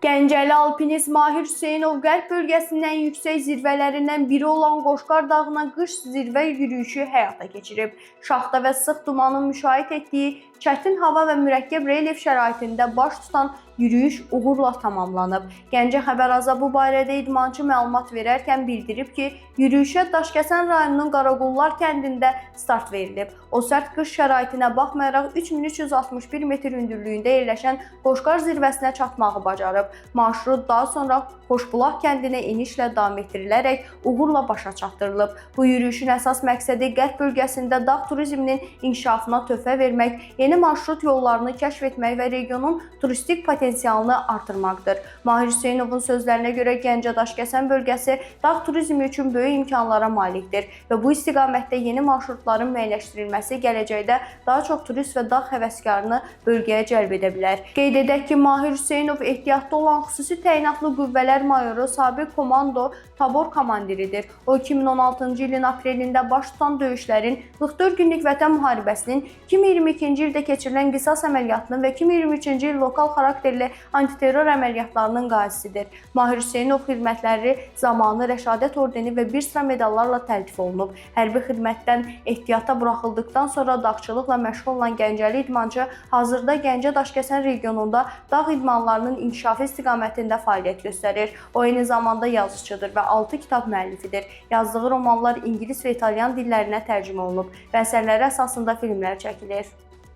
Gəncəli alpinist Mahir Hüseynov Qərb bölgəsinin ən yüksək zirvələrindən biri olan Qoşqar dağına qış zirvə yürüyüşü həyata keçirib. Şaxta və sıx dumanın müşayiət etdiyi çətin hava və mürəkkəb relyef şəraitində baş tutan yürüyüş uğurla tamamlanıb. Gəncə Xəbər Aza bu barədə idmançı məlumat verərkən bildirib ki, yürüyüşə Daşkəsən rayonunun Qaraqullar kəndində start verilib. O sərt qış şəraitinə baxmayaraq 3361 metr hündürlüyündə yerləşən Qoşqar zirvəsinə çatmağı bacarıb. Marşrut daha sonra Xoşbulaq kəndinə enişlə davam etdirilərək uğurla başa çatdırılıb. Bu yürüyüşün əsas məqsədi Qərb bölgəsində dağ turizminin inkişafına töhfə vermək, yeni marşrut yollarını kəşf etmək və regionun turistik potensialını artırmaqdır. Mahir Hüseynovun sözlərinə görə Gəncə Daşkəsən bölgəsi dağ turizmi üçün böyük imkanlara malikdir və bu istiqamətdə yeni marşrutların müəyyənləşdirilməsi gələcəkdə daha çox turist və dağ həvəskarını bölgəyə cəlb edə bilər. Qeyd edək ki, Mahir Hüseynov ehtiyatda olan xüsusi təyinatlı qüvvələr mayoru, sabiq komando tabor komandiridir. O 2016-cı ilin aprelində baş tutan döyüşlərin, 44 günlük Vətən müharibəsinin, 2022-ci ildə keçirilən qisas əməliyyatının və 2023-cü il lokal xarakterli antiterror əməliyyatlarının qazisidir. Mahir Hüseynov xidmətləri zamanı Rəşadət ordeni və bir sıra medallarla təltif olunub. Hərbi xidmətdən ehtiyata buraxıldıqdan sonra dağçılıqla məşğul olan Gəncəli idmançı hazırda Gəncə Daşkəsən regionunda dağ idmanlarının inkişafı istiqamətində fəaliyyət göstərir. O eyni zamanda yazıçıdır və 6 kitab müəllifidir. Yazdığı romanlar ingilis və italyan dillərinə tərcümə olunub və əsərləri əsasında filmlər çəkilir.